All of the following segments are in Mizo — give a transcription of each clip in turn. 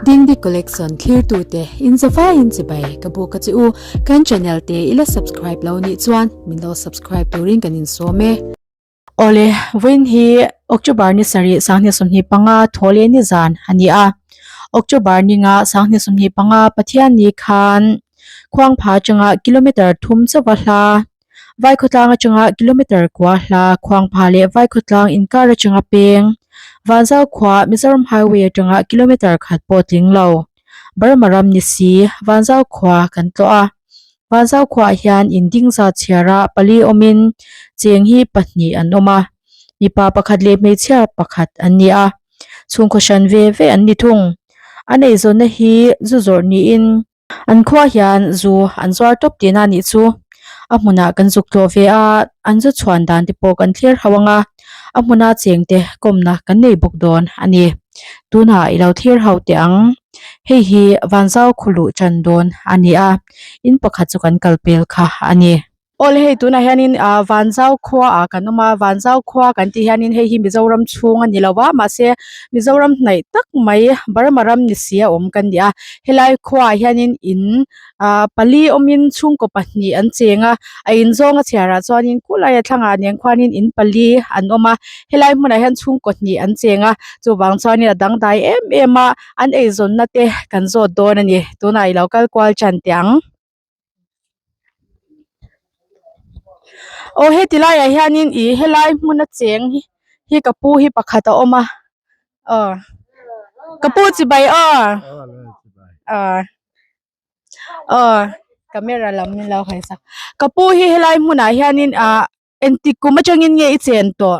Dingdi Collection thlirtute in zavaiin chibai ka buk a che u. Kan channel te i la subscribe lo nih chuan min lo subscribe turin kan insawm e. Awle, vawiin hi October ni sarih sanghnih 25 thaw leh ni zan a ni a. October ninga sanghnih 25 Pathianni khan Khuangpha atanga kilometre thum chauha hla Vaikhawtlang atanga kilometre kua hla Khuangpha leh Vaikhawtlang inkar atanga peng Vanzau khua Mizoram Highway atanga kilometre khat pawh tling lo Burma ram ni si Vanzau khua kan tlawh a. Vanzau khuaah hian in ding zat chhiarah pali awmin cheng hi pahnih an awm a, mipa pakhat leh hmeichhia pakhat an ni a, chhungkaw hran ve ve an ni thung. An eizawnna hi zu zawrh niin An khua hian zu an zuar tawp tihna a nih chu. A hmunah kan zuk tlawh ve a, an zu chhuan dan te pawh kan thlir ho ang a, a hmuna cheng te kawmna kan nei bawk dawn a ni. Tunah i lo thlir ho teh ang. Hei hi Vanzau khaw luh tan dawn a ni a, in pakhat chu kan kal pel kha a ni. Awle hei tunah hianin ah Vanzau khua ah kan awm a, Vanzau khua kan tih hianin hei hi Mizoram chhung a ni lo a mahse Mizoram hnaih tak mai Burma ram ni si a awm kan ni a helai khuaah hianin in ah pali awmin chhungkaw pahnih an cheng a a in zawng a chhiarah chuanin khulai a thlangah nen khuanin in pali an awm a helai hmunah hian chhungkaw hnih an cheng a chuvang chuanin a dangdai em em a an eizawnna te kan zawt dawn a ni tunah i lo kal kual tan teh ang. Aw heti laiah hianin ih helai hmuna cheng hi hi ka pu hi pakhat a awm a aw ka pu chibai aw aw aw camera lam min lo hawi sak ka pu hi helai hmunah hianin ah engtik kum atangin nge i chen tawh.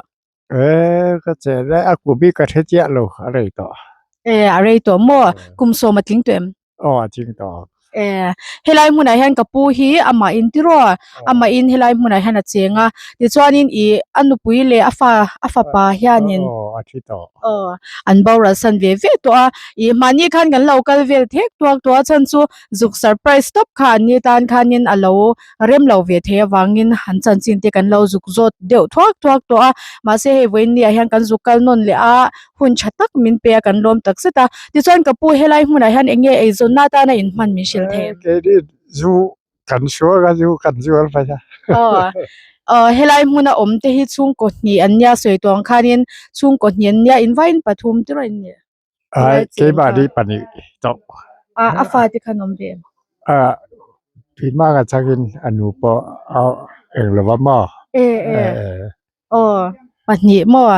E ka chen e a kum hi ka hre chiah lo a rei tawh. E a rei tawh maw kum sawm a tling tawh em? Aw a tling tawh. E helai hmunah hian ka pu hi amah in tiraw amah in helai hmunah hian a cheng a tichuanin ih a nupui leh a fa a fapa hianin Aw a thi tawh. Aw an boral san ve ve tawh a ih mahni khan kan lo kal vel thek tuak tawh a chhan chu zuk surprise tawp kha an ni tan khanin a lo rem lo ve thei avangin an chanchin te kan lo zuk zawt deuh thuak thuak tawh a mahse hei vawiin ni ah hian kan zuk kal nawn leh a hun tha tak min pe a kan lawm tak zet a tichuan ka pu helai hmunah hian eng nge eizawnna atana inhman min hrilh thei em? Keini zu kan sual a zu kan zual mai a. Aw aw helai hmuna awm te hi chhungkaw hnih an nia sawi tawh ang khanin chhungkaw hnih an nia invaiin pathum te rawh in nih. Ai keimahni pahnih tawh. A a fate kha an awm ve em? A Tuimanga changin a nu pawh a eng lo va maw? E e aw pahnih maw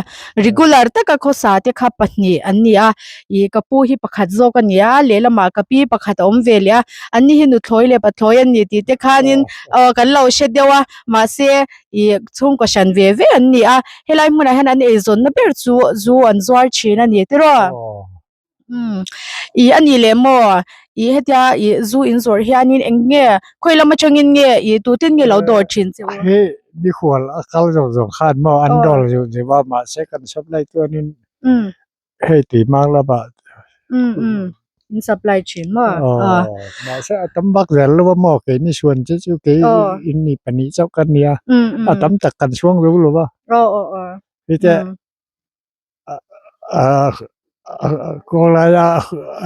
regular taka khawsa te kha pahnih an ni a ih ka pu hi pakhat zawk a ni a lehlamah ka pi pakhat a awm ve leh a an ni hi nuthlawi leh pathlawi an ni tih te khanin aw kan lo hre deuh a mahse ih chhungkaw hran ve ve an ni a helai hmunah hian an eizawnna ber chu zu an zuar thin a ni tiraw umm ih a nih leh maw ih hetia ih zu in zawrh hianin eng nge khawi lam atangin nge ih tuten nge lo dawr thin che u hei mikhual a kal zawng zawng khan maw an dawr zeuh zeuh a mahse kan supply chuanin Hei tui hmang lamah Um um in supply thin maw aw mahse a tam vak zel lo a maw keini suan che chu kei in ni pahnih chauh kan nia a tam tak kan chhuang zo lo va aw aw aw hite a kawlaia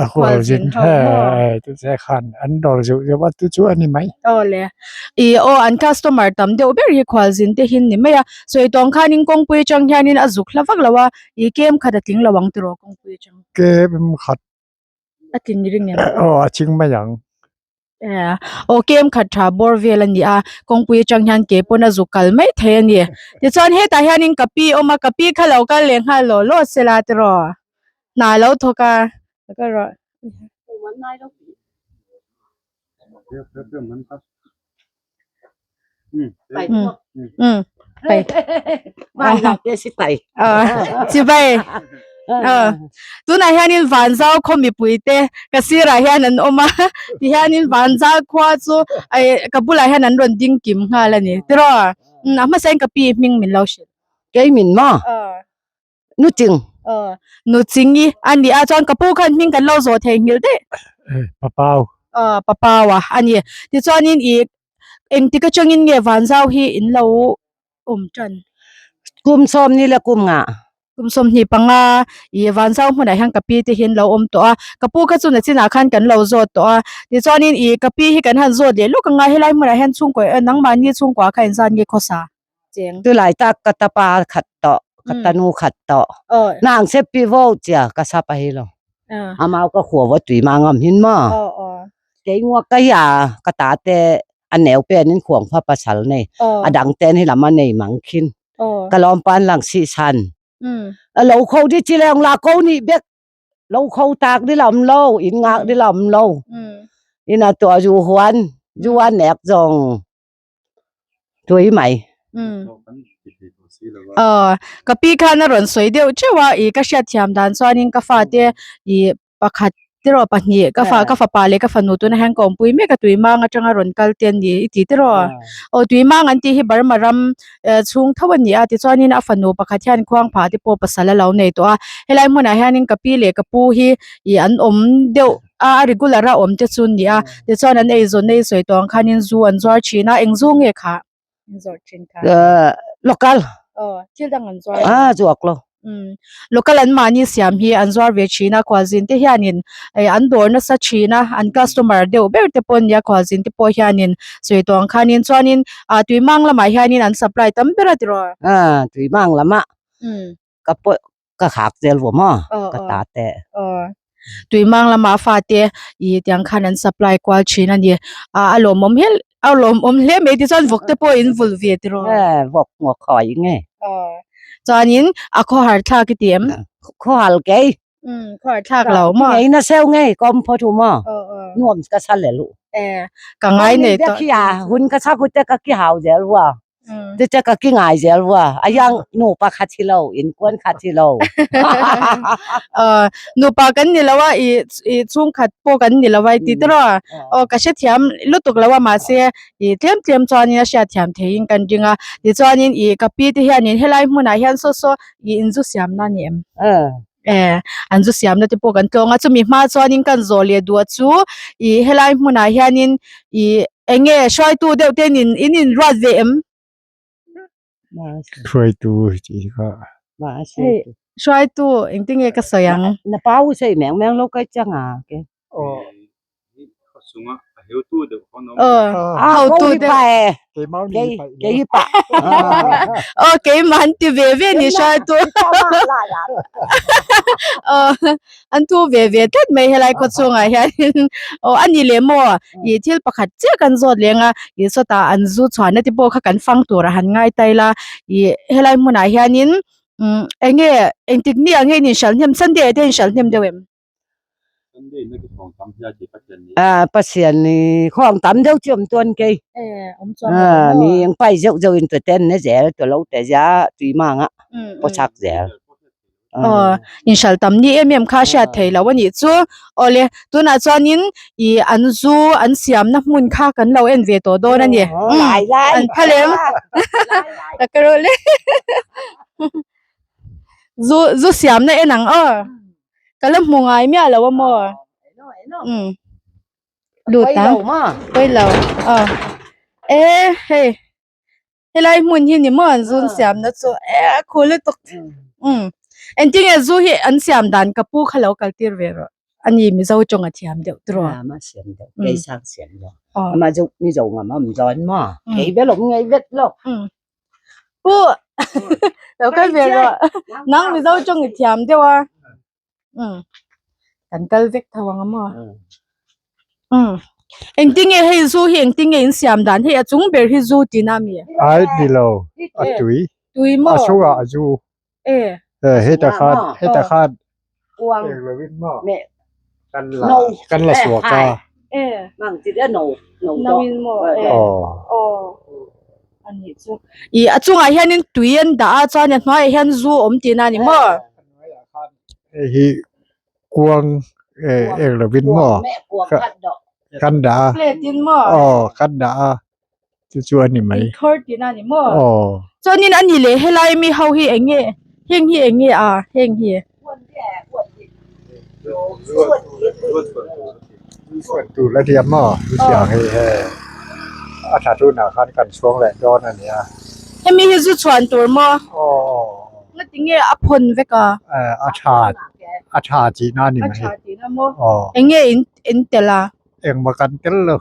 a hual zin he khan an dawr zeuh zeuh a chu chu a ni mai aw le ih aw an customer tam deuh ber hi khualzin te hi an ni mai a sawi tawng khanin kawngpui atang hianin a zuk hla vak lo a. Ih kem khat a tling lo ang tiraw kawngpui atang. Kem khat. A tling ring em? Aw a ching mai ang. Eh aw kem khat tha bawr vel a ni a kawngpui atang hian ke pawn a zuk kal mai thei a ni. Tichuan hetah hianin ka pi awm a ka pi kha lo kal leh nghal law law sela tiraw hna a lo thawk a ka kal rawh. Chibai tunah hianin Vanzau khaw mipui te ka sirah hian an awm a tihianin Vanzau khua chu ka bulah hian an rawn ding kim nghal a ni tiraw a hmasa in ka pi hming min lo hrilh. Kei min maw? Nuching. Aw, Nuchingi a ni a, chuan ka pu khan hming kan lo zawh thei nghilh daih. Papau. Aw, Papau a a ni. Tichuanin i engtik atangin nge Vanzau hi in lo awm tan? Kum sawm ni le kum nga. Kum 25 ih Vanzau hmunah hian ka pi te hi an lo awm tawh a, ka pu kha chu nachinah khan kan lo zawt tawh a, tichuanin ih ka pi hi kan han zawt leh lawk ang a, helai hmunah hian chhungkaw nangmahni chhungkua kha inzat nge khawsa cheng. Chulai tak ka ta pa khat tawh, ka ta nu khat tawh, nang se pi vo chia ka sa pa hi lo, a mau ka khua vo tui ma ngam hin maw, kei ngua ka ya ka ta te a neu pen in khuang fa pasal nei, a dang ten hi lam a nei mang khin. Ka lawm pan lang si san lo kho di chi leng la ko ni bek lo kho tak di lam lo in ngak di lam lo ina to ju huan ju an nek zong tui mai. Ka pi khan a rawn sawi deuh theuh a i ka hriat thiam dan chuanin ka fate i pakhat tiraw pahnih ka fa ka fapa leh ka fanu tuna hian ka awmpui mek a tui mang atanga rawn kal te an ni i ti tiraw aw tui mang an tih hi Burma ram eh chhung tho a ni a tichuanin a fanu pakhat hian khuang phah te pawh pasal a lo nei tawh a helai hmunah hianin ka pi leh ka pu hi ih an awm deuh a a regular a awm te chu an ni a tichuan an eizawn na i sawi tawh ang khanin zu an zuar thin a eng zu nge khah. An zawrh thin kha. Eh, local. Oh, thil dang an zuar. Ah, zuak lo. Mm. Local an mahni siam hi an zuar ve thin a, khualzin te hianin eh, an dawr nasa thin a, an customer deuh ber te pawh nia khualzin te pawh hianin sawi tawh ang khanin chuanin ah tuimang lamah hianin an supply tam ber a tiraw. Ah, tuimang lamah. Mm. Ka pawh ka khak zel vawm a ka ta te. Tuimang lama fate i tiang khan an supply kual thin a ni. A lawmawm hle a lawmawm hle mai tichuan vawk te pawh in vulh ve tiraw. Vawk ngawk khawi nge. Chuanin a khawhar thlak i ti em? Khawhar kei. Khawhar thlak lo maw? Ngei na seu ngei kom phaw thu maw? Nuam ka sal le lu. Ka ngai nei tawh. Hun ka chak hu te ka ki hau zel vua. Ti che ka ki ngai zel vua. A yang nupa kha thi lo, in kuan kha thi lo. Nupa kan ni lo a, i i chhungkhat pawh kan ni lo a i ti tawh a. Aw ka hrethiam lutuk lo a mahse i tlem tlem chuanin a hriatthiam theihin kan ring a. Tichuanin i ka pi te hianin helai hmunah hian saw saw i inzu siamna a ni em? Eh an zu siamna te pawh kan tlawng a chumi hma chuanin kan zawh leh duh a chu ih helai hmunah hianin ih eng nge hruaitu deuh te in in inruat ve em? Hruaitu tih kha. Hei hruaitu engtin nge ka sawi ang? Na pau sei meng meng lo kai chang a ke. Hotu deuh. Aw keimah an ti ve ve ni hruaitu. Aw an thu ve ve tlat mai helai khaw chhungah hianin aw a ni leh maw ih thil pakhat chiah kan zawt leng a ih sawtah an zu chhuahna te pawh kha kan fang tur a han ngai tai la ih helai hmunah hianin umm eng nge engtik ni ang nge in inhralh hnem Sunday ah te inhralh hnem deuh em? Pasien ni khawng tam deuh chu awm chuan kei mi ang pai zeuh zeuh in ten na zel to lo te zia tui mang a paw chak zel. Aw inhral tam ni em em kha hriat thei lo a nih chu awle tunah chuanin ih an zu an siamna hmun kha kan lo en ve tawh dawn a ni an phal em ka rawh le zu zu siamna en ang aw. Ka la hmu ngai miah lo a maw? Umm. Lut ang. Pawi lo. Aw. E hei. Helai hmun hi ni maw an zu an siam na chu. E a khu lutuk. Umm. Engtin nge zu hi an siam dan ka pu kha lo kal tir ve rawh. Ani Mizo tawng a thiam deuh tiraw. A ma siam deuh. Kei sang siam lo. Ama zu Mizo ngam am zawn maw. Kei vel awm ngei vet lo. Umm. Pu lo kal ve rawh nang Mizo tawng i thiam deuh a umm kan kal vek tho ang a maw umm engtin nge hei zu hi engtin nge in siam dan hei a chung ber hi zu tihna a mi Ai ni lo a tui tui maw a chungah a zu e heta khan heta khan eng lovin maw kan la kan la suak a ih a chungah hianin tui an dah a chuan a hnuaiah hian zu a awm tihna a ni maw hei hi kuang eng lovin maw kan dah a plate in maw aw kan dah a chu chu a ni mai inkhawr tihna a ni maw aw chuanin a ni leh helai mi ho hi eng nge heng hi eng nge a heng hi tur la diam maw chutiang hei he a tha tunah khan kan chhuang leh dawn a nia hemi hi zu chhuan tur maw aw nga tinge a phawn vek a? A tha a tha tihna a ni mai. A tha tihna maw? Eng nge in in tel a? Engmah kan tel lo.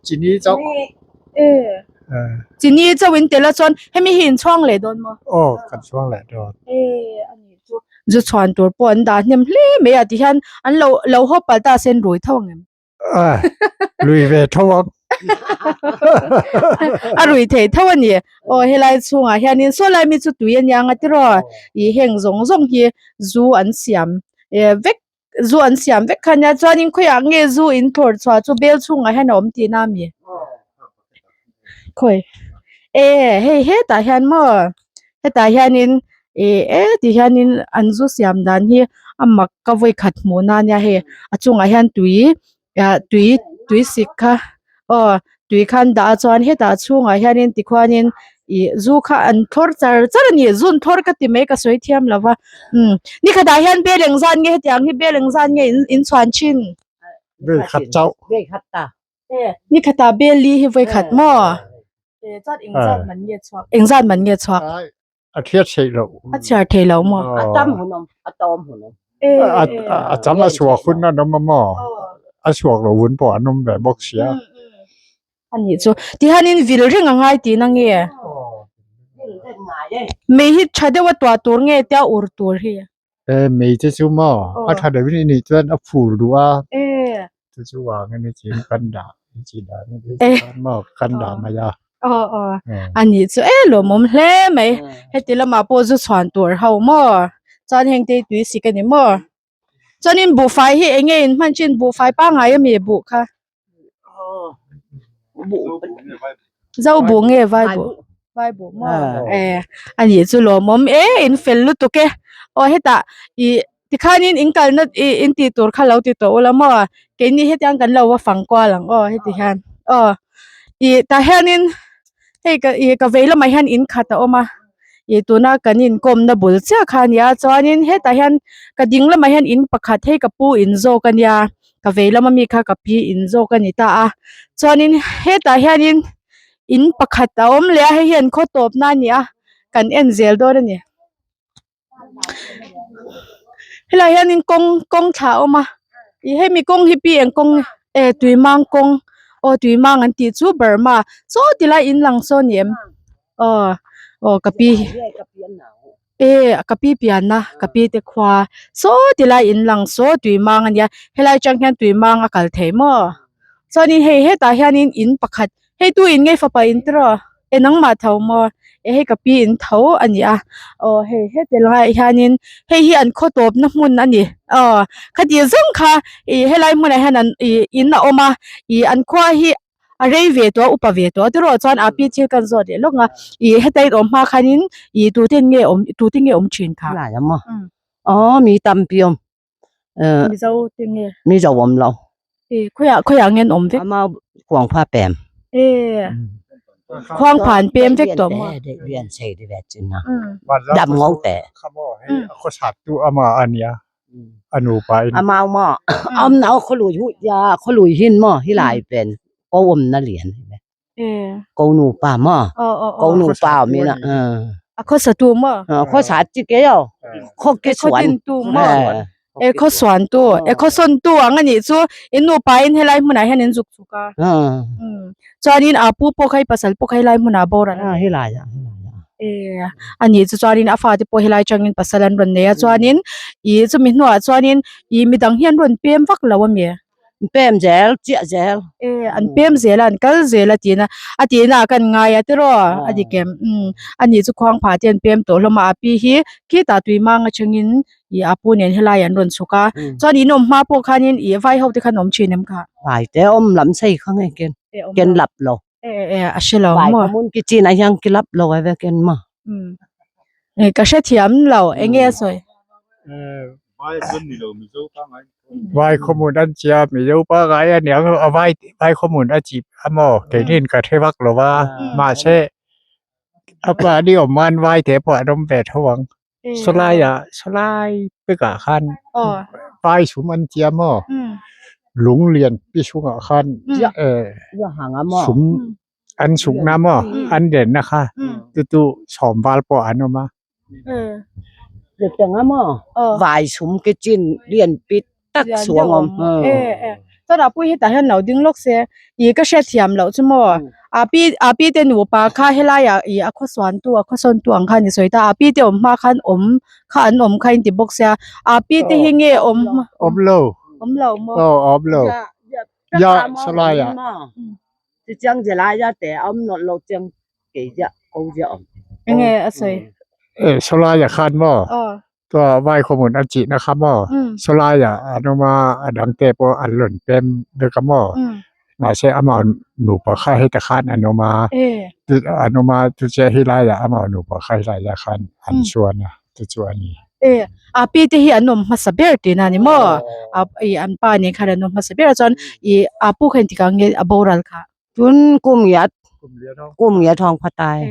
Chini chauh. Chini chauh in tel a chuan hemi hi in chhuang leh dawn maw? Aw kan chhuang leh dawn. A nih chu zu chhuan tur pawh an dah hnem hle mai a tihian an lo lo haw palh ta sen rui tho ang em? Lui ve tho ang. A rui thei tho a ni. Aw helai chhungah hianin saw lai mi chu tui a nia nga tiraw ih heng zawng zawng hi zu an siam vek zu an siam vek kha nia chuanin khawiah nge zu in thlawr chhuah chu bel chhungah hian a awm tihna a mi? Khawi e hei hetah hian maw hetah hianin ih e ti hianin an zu siam dan hi a mak ka vawi khat hmuh na ania hei a chungah hian tui ah tui tui sik kha aw tui kha an dah a chuan hetah chhungah hianin tikhuanin ih zu kha an thlawr char char a ni zu an thlawr ka ti mai ka sawi thiam lo va umm nikhatah hian bel engzat nge hetiang hi bel engzat nge in in chhuan thin. Bel khat chauh. Bel khat ta. Ni khatah bel li hi vawi khat maw? Chuan engzat man nge chhuak? Engzat man nge chhuak? A chhiar theih loh. A chhiar thei lo maw? A tam hun awm, a tawm hun awm. A chang a chhuak hun an awm a maw? A chhuak lo hun pawh an awm ve bawk sia. A nih chu. Tihianin vil reng a ngai tihna nge? Mei hi tha deuha tuah tur nge tia ur tur hi? E mei te chu maw a tha deuhin i nih chuan a phur duh a chu chu vangin i chin kan dah i chi dan maw kan dah mai a. Aw aw a nih chu e lawmawm hle mai heti lamah pawh zu chhuan tur ho maw chuan heng te hi tui sik a ni maw chuanin buhfai hi eng nge in hman thin buhfai pangngai ami buh kha. Zo buh nge vai buh vai buh maw e a nih chu lawmawm e in fel lutuk e aw hetah ih tikhanin in kalna ih in tih tur kha lo ti tawh ula maw keini hetiang kan lo va fang kual ang aw heti hian aw ih tah hianin hei ka ih ka vei lamah hian in khat a awm a ih tuna kan inkawmna bul chiah kha a ni a chuanin hetah hian ka ding lamah hian in pakhat hei ka pu in zawk a nia. ka vei lama mi kha ka pi in zawk a ni ta a chuanin hetah hianin in pakhat a awm leh a hei hian khaw tawp na a ni a kan en zel dawn a ni helaiah hianin kawng kawng thla a awm a ih hemi kawng hi pi eng kawng nge tui mang kawng aw tui mang an tih chu Burma saw ti lai in lang saw a ni em aw aw ka pi. E ka pi pianna ka pi te khua saw ti lai in lang saw tui mang a nia helai atang hian tui mang a kal thei maw chuanin hei hetah hianin in pakhat hei tu in nge fapa in tiraw e nangmah tho maw e hei ka pi in tho a ni a aw hei heti laiah hianin hei hi an khaw tawpna hmun a ni aw khati zawng kha ih helai hmunah hian an ih in a awm a ih an khua hi. a rei ve tawh a upa ve tawh a tiraw chuan a pi thil kan zawt leh lawk a ih heta in awm hma khanin ih tute nge awm tute nge awm thin kha Lai a maw aw mi tam pi awm Mizo te nge Mizo awm lo e khawiah khawiah nge an awm vek ama khuang pha pem e khuang pha an pem vek tawh maw lian sei te ve chin a dam ngo te kha maw hei a khawsat tu ama a nia a nupa in a mau maw awm na khaw lui hu ya khaw lui hin maw hi lai pen ko awm na lian ko nupa maw ko nupa awm ina a khaw sa tu maw khaw sa chi ke yo khaw ke suan tu maw e khaw suan tu e khaw sawn tu ang ani chu in nupa in helai hmunah hian in zuk chuk a chuanin a pu pawh kha i pasal pawh kha helai hmunah boral a helai ah E ani chu chuanin a fate pawh helai atangin pasal an rawn nei a chuanin ih chumi hnuah chuanin ih midang hi an rawn pem vak lo a mi. Pem zel chiah zel. E an pem zel a an kal zel a tina a tina ah kan ngai a tiraw a dik em umm ani chu khuang phah te an pem tawh hlawm a a pi hi khitah tui mang atangin ih a pu nen helai an rawn chhuk a chuan in awm hma pawh khanin ih vai ho te khan awm thin em kha. Vai te awm lam sei kha nge ken ken lap lo. E e a hre lo maw. Vai mun ki chin ah hian ki lap lo ai vek en maw. E ka hre thiam lo enge a sawi. Vai khawmun an chia Mizo pangai a niang a vai vai khawmun a chip a maw keinin ka hre vak lo va mahse a mahni awm an vai te pawh an awm ve tho ang sawlai ah sawlai pekah khan vai sum an tia maw lung lian pi chungah khan sum an sukna maw an lenna kha chu chu sawm val pawh an awm a. Chutiang a maw? Vai chhum ki chin lian pit tak chhuang awm. Chuan a pu hi tah hian lo ding lawk se ih ka hriat thiam loh chu maw a pi a pi te nupa kha helai ah ih a khawsuan tu a khawsawn tu ang khan i sawi ta a pi te awm hma khan awm kha an awm kha in ti bawk sia a pi te hi nge awm hma Awm lo. Awm lo maw? Aw awm lo. Ya salai ah. Chiang zilai ah te awm nawlh lo chiang kei ziah ko ziah awm. Enge a sawi? E sawlai ah khan maw tua vai khawmun an chih na kha maw sawlai ah an awm a a dang te pawh an rawn pem vek a maw mahse amah nupa kha heta khan an awm a an awm a chu chiah helai ah amah nupa kha helai ah khan an chuan a chu chu a ni. E a pi te hi an awm hmasa ber tihna a ni maw a ih an pa nen khan an awm hmasa ber a chuan ih a pu kha engtikah nge a boral kha. Tun kum ngiat kum ngiat hawng pha tai.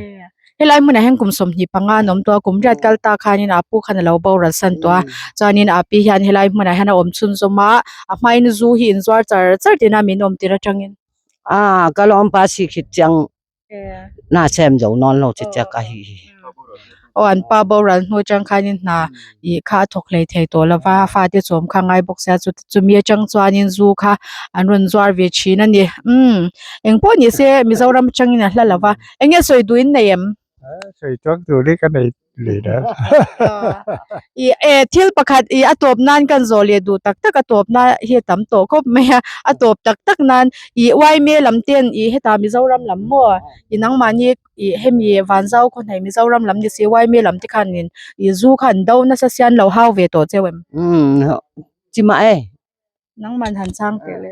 Helai hmunah hian kum 25 an awm tawh a, kum riat kal ta khanin a pu khan a lo boral san tawh a, chuanin a pi hian helai hmunah hian a awm chhunzawm a, a hmain zu hi inzuar char char tina min awm tir atangin. A ka lawm pa si khit chiang na sem zo nawn lo chi chiak a hi hi. Aw an pa boral hnu atang khanin hna ih kha a thawk hlei thei tawh lova a fate chawm kha a ngai bawk sia chu chumi atang chuanin zu kha an rawn zuar ve thin a ni umm engpawh ni se Mizoram atangin a hla lova eng nge sawi duh in nei em? Sawi chuang tur hi ka nei lui lo. Ih e thil pakhat ih a tawp nan kan zawh leh duh tak tak a tawp na hi a tam tawh khawp mai a a tawp tak tak nan ih yma lam ten ih hetah Mizoram lam maw ih nangmahni ih hemi Vanzau khaw hnaih Mizoram lam ni si Yma lam te khanin ih zu kha an do nasa sian lo hau ve tawh cheu em? Umm chimah e. Nangman han chang teh le.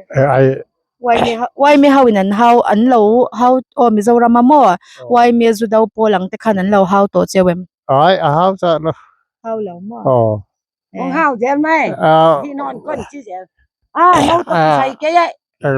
Yma Yma ho in an hau an lo hau aw Mizoram a maw Yma zu do pawl ang te khan an lo hau tawh cheu em? Ai a hau chah lo. Hau lo maw? Aw. Ong hau zel mai. Hi non kon chi zel. A no to sai ke ye.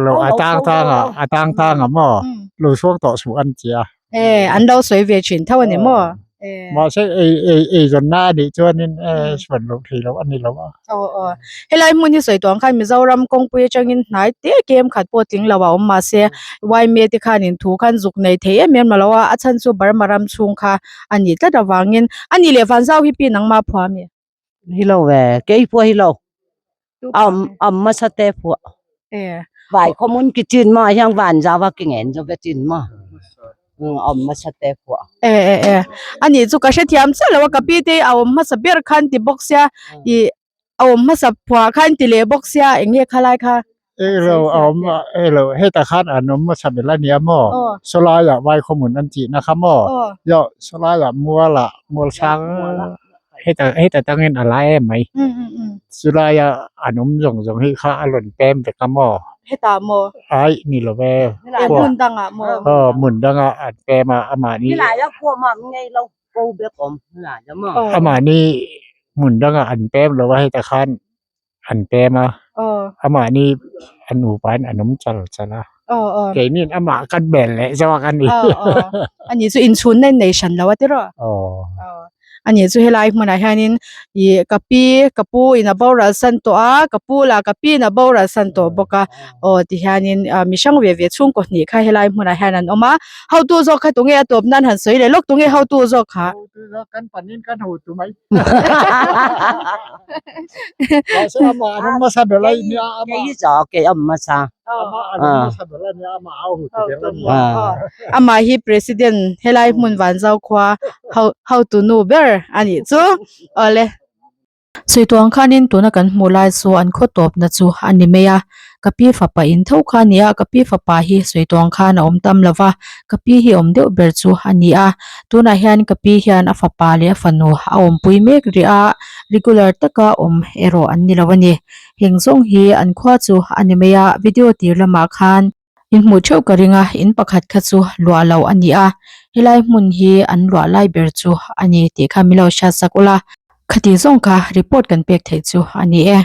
Lo a tang tang a a tang tang a maw. Lo suak tawh suh an tia. E an lo sawi ve thin tho ani maw. E mahse ei ei ei zawn na anih chuanin e suan loh thei loh ani lo a. Aw aw. Helai hmun hi sawi tuang khan Mizoram kawngpui atangin hnai te kem khat pawh tling lo a awm mahse yma te khanin thu khan zuk nei thei em em lo a a chhan chu Burma ram chhung kha a nih tlat avangin a nih leh Vanzau hi pi nangmah phua mi? Hi lo ve, kei phua hi lo. Am am hmasa te phua. Vai khawmun ki chin ma hiang Vanzau a ki ngen zo ve chin ma. Am hmasa te phua. E e e a nih chu ka hrethiam chiah lo a ka pi te a awm hmasa ber khan ti bawk sia ih a awm hmasa phuah khan ti leh bawk sia eng nge khalai kha. Eng lo a awm eng lo hetah khan an awm hmasa ber a nia maw sawlai ah vai khawmun an tih na kha maw yo sawlai ah mual ah mual sang hetah hetah tangin a lai em mai chulai ah an awm zawng zawng hi kha a rawn pem vek a maw hetah maw ai ni lo ve hmun dangah maw aw hmun dangah an pem a amahni amahni hmun dangah an pem lo a hetah khan an pem a amahni a nupa in an awm chal chal a keinin amah kan bel leh zawk a ni. Ani chu inchhunna in nei hran lo a tiraw? Ani chu helai hmunah hianin ih ka pi ka pu in a boral san tawh a ka pu lah ka pi in a boral san tawh bawk a aw ti hianin mi hrang ve ve chhungkaw hnih kha helai hmunah hian an awm a hotu zawk kha tunge a tawp nan han sawi leh lawk tunge hotu zawk kha. Hotu zawk kan panin kan hotu mai. Mahse amah an awm hmasa ber a nia amah. Kei hi zawk kei awm hmasa. Amah an awm hmasa ber a nia amah a hotu ber a nia. Amah hi president helai hmun Vanzau khua hotu nu ber a nih chu. Awle. Sawi khanin tuna kan hmuh lai chu an khaw tawpna chu a ni mai a. Ka pi fapa in tho kha a ni a, ka pi fapa hi sawi tuang khan a awm tam lo va, ka pi hi awm deuh ber chu a ni a. Tunah hian ka pi hian a fapa leh a fanu a awmpui mek rih a, regular taka awm erawh an ni lo a ni. Heng zawng hi an khua chu a ni mai a, video tir lamah khan in hmuh theuh ka ring a, in pakhat kha chu luah loh a ni a, helai hmun hi an luah lai ber chu a ni tih kha min lo hriat sak ula, khati zawng kha report kan pek theih chu a ni e.